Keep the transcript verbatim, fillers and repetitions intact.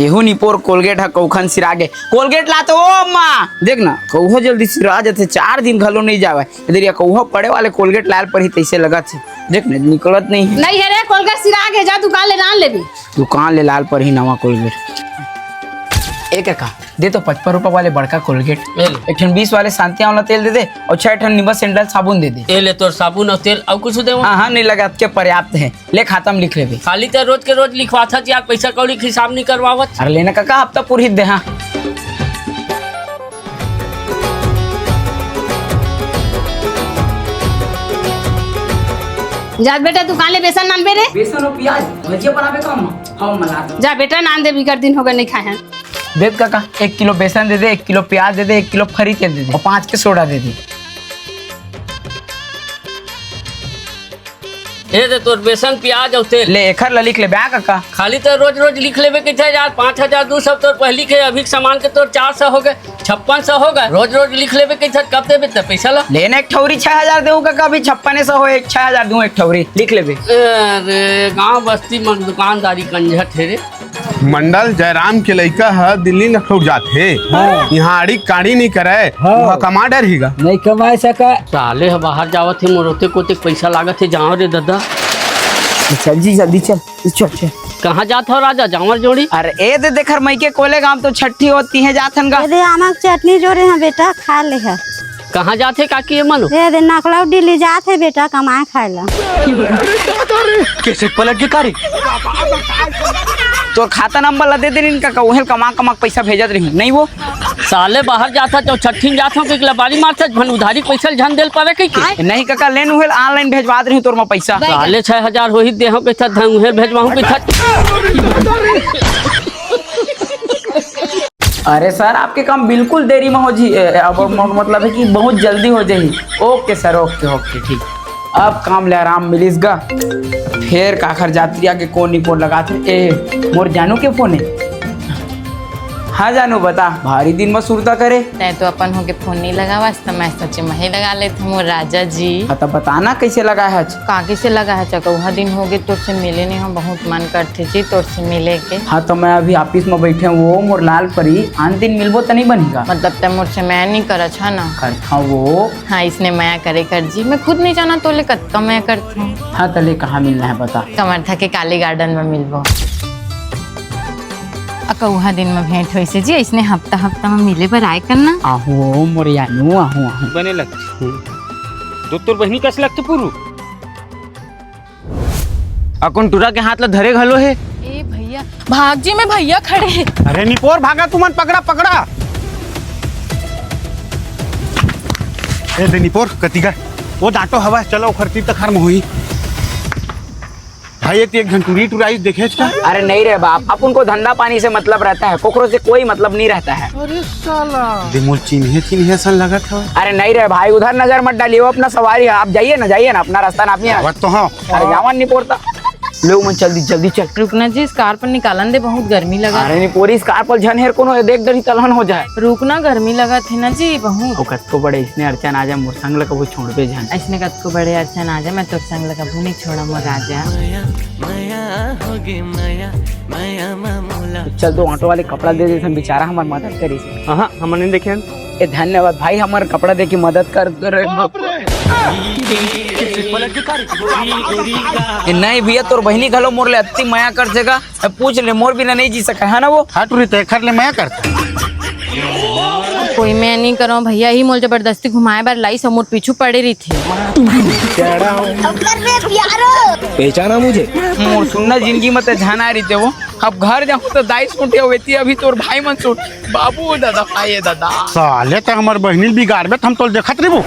एहू निपोर कोलगेट ह कउखन सिरा गे। कोलगेट ला तो ओ अम्मा, देख ना, कउहो जल्दी सिरा जथे, चार दिन घलो नइ जावय। इधर या कउहो पड़े वाले कोलगेट लाल पर ही तइसे लगत हे। देख ना, निकलत नइ हे। नइ हे रे, कोलगेट सिरा गे, जा दुकान ले नान लेबे। दुकान ले लाल पर ही नवा कोलगेट। ए कका, दे तो पचपन रुपया वाले बड़का कोलगेट, ए ले। एक ठन बीस वाले शांति आंवला तेल दे दे अउ छह ठन निम्बा सेंडल साबुन दे दे। ए ले तोर साबुन अउ तेल, अउ कुछु देवं? हाँ, हाँ, नइ लगा, अतके पर्याप्त हे। ले, खाता म लिख लेबे। खाली ते रोज के रोज लिखवाथस यार, पइसा कौड़ी के हिसाब नइ करवावत। अरे ले ना कका, हफ्ता पूरही दे, हाँ। जा बेटा, दुकान ले बेसन नानबे रे। बेसन अउ पियाज, भजिया बनाबे का अम्मा? हाँ, अम्मा, ला दो। जा बेटा, नान दे, बिकट दिन होगे नइ खाए हन। दे कका, एक किलो बेसन दे दे, एक किलो पियाज दे दे, एक किलो फरी तेल दे दे अउ पाँच के सोडा दे दे। ए दे तोर बेसन, पियाज अउ तेल। ले, एखर ला लिख लेबे, आ कका। खाली तो रोज रोज लिख लेबे कहिथे यार, पाँच हजार दू सौ तोर पहिली के, अभी के सामान के तोर चार सौ होगे, छप्पन सौ होगे। रोज रोज लिख लेबे कहिथे, कब देबे ते पइसा ला? ले ना एक ठौरी छह हजार देहूँ कका, अभी छप्पने सौ होए, छह हजार दूँ एक ठौरी, लिख लेबे। अरे, गांव बस्ती म दुकानदारी कंझट हे रे। मंडल, जयराम के लइका ह दिल्ली नखलौर जात हे। हाँ। इहाँ आड़ी काड़ी नइ करय, हाँ। उहाँ कमा डरही गा। नइ कमाए सका। साले ह बाहर जावत हे, मोर ओतेक ओतेक पइसा लागत हे, जावं रे ददा। चल जी, जल्दी चल, चल, चल। कहाँ जात हव राजा, जांवर जोड़ी? अरे ए दे, देख हर मइके कोले गांव तो छट्ठी होत, तिहें जात हन गा। ए दे, आमा के चटनी जोरे हंव बेटा, खा ले ह। कहाँ जात हे काकी ए मनो? ए दे, नखलौर दिल्ली जात हे बेटा, कमाए खाए ला। कैसे पलट के कारी? तोर खाता नंबर ला दे दे रिन कका, उहें कमा कमा के पइसा भेजत रही। नहीं वो? साले बाहर जात हस, चौछट्ठी म जात हंव, कहिके लबारी मारथस, झन उधारी पइसा ल झन दे ल पावे कहिके। नहीं कका, ले न उहें online भेजवा दे रही तोर म पइसा। साले छह हजार होही देहंव कहिथस, धन उहें भेजवाहूं कहिथस। अरे सर, आपके काम बिल्कुल देरी म हो जी, ए, अब मोर मतलब हे कि बहुत जल्दी हो जाही। OK सर, OK, OK, ठीक। अब काम ले आराम मिलिस गा। फेर काखर जात रिया के कोन निपोर लगात हे। ए, मोर जानू के फोन हे। हाँ जानू, बता, भारी दिन म सुरता करे। तैं तो अपन होके फोन नइ लगावस, त मैं सोचे मैं ही लगा लेत हंव, मोर राजा जी। हाँ, त बता ना, कइसे लगाए हच? का कइसे लगाए हच? कउहा दिन होगे तोर से मिले नइ हंव, बहुत मन करथे जी तोर से मिले के। हाँ, त मैं अभी office म बइठे हंव, मोर लाल परी, आन दिन मिलबो त नइ बनही गा? मतलब तैं मोर से मया नइ करच, है ना? करथंव वो। हाँ, अइसने मया करे कर जी, मैं खुद नइ जानंव तोले कतका मया करथंव। हाँ, त ले कहाँ मिलना हे बता? कमरथा के काली garden म मिलबो। अकउहा दिन म भेंट होइस हे जी, अइसने हफ्ता हफ्ता म मिले बर आए कर ना। आहो मोर जानू, आहो, आहो। बने लगथे। दो तोर बहिनी कस लगथे पुरू। अकुन टुरा के हाथ ला धरे घलो हे। ए भइया, भाग जी, मैं भइया खड़े हे। अरे निपोर भागा तुमन, पकड़ा, पकड़ा। ए दे निपोर, कति गा? वो डांटो हवा, चलो ओखर तीर तखार म होही। भाई, ये तो एक घन टुरी टुराई देखे का? अरे नहीं रे बाप, अपन को धंधा पानी से मतलब रहता है, कोकरो से कोई मतलब नहीं रहता है। अरे साला। दे मोर चिन्हे चिन्हे असन लगत हवे। अरे नहीं रे भाई, उधर नजर मत डालिए, वो अपना सवारी है, आप जाइए ना, जाइए ना, अपना रास्ता नापिए ना। आवत तो हंव। अरे जावन नहीं पड़ता। ले मन, जल्दी जल्दी चल। रुकना जी, scarf निकालन दे, बहुत गर्मी लगा। अरे नहीं, पूरी scarf ल झन हेर कोनो, देख डरी तलहन हो जाए। रुकना, गर्मी लगत हे ना जी बहुत। ओ कतको बड़े इसने अड़चन आ जाए, मोर संग ल कभू छोड़बे झन। अइसने कतको बड़े अड़चन आ जाए, मैं तोर संग ल कभू नइ छोड़ंव मोर राजा। चल तो ऑटो वाले कपड़ा दे देथन, बेचारा हमर मदद करिस। हाँ, हमन नइ देखे हन। ए धन्यवाद भाई, हमर कपड़ा दे के मदद कर दे रहे। ए नहीं भैया, तोर बहिनी घलो मोर ले अत्ती मया करथे गा। अब पूछ ले, मोर बिना नइ जी सकय, है ना वो? हाँ टुरी, तो एखर ले मया करथे। कोई मैं नइ करंव भैया, ही मोला जबरदस्ती घुमाए बर लाइस अउ मोर पीछू पड़े रहिथे। पहचाना मुझे? मोर सुन्ना जिंदगी म ते झन आए रहिते वो। अब घर जाहूं त दाई सूट या वेती अभी तोर भाई मन सूट। बाबू दादा, भाई दादा। साले त हमर बहिनी ल बिगाड़बे त हम तोल देखत रहिबो।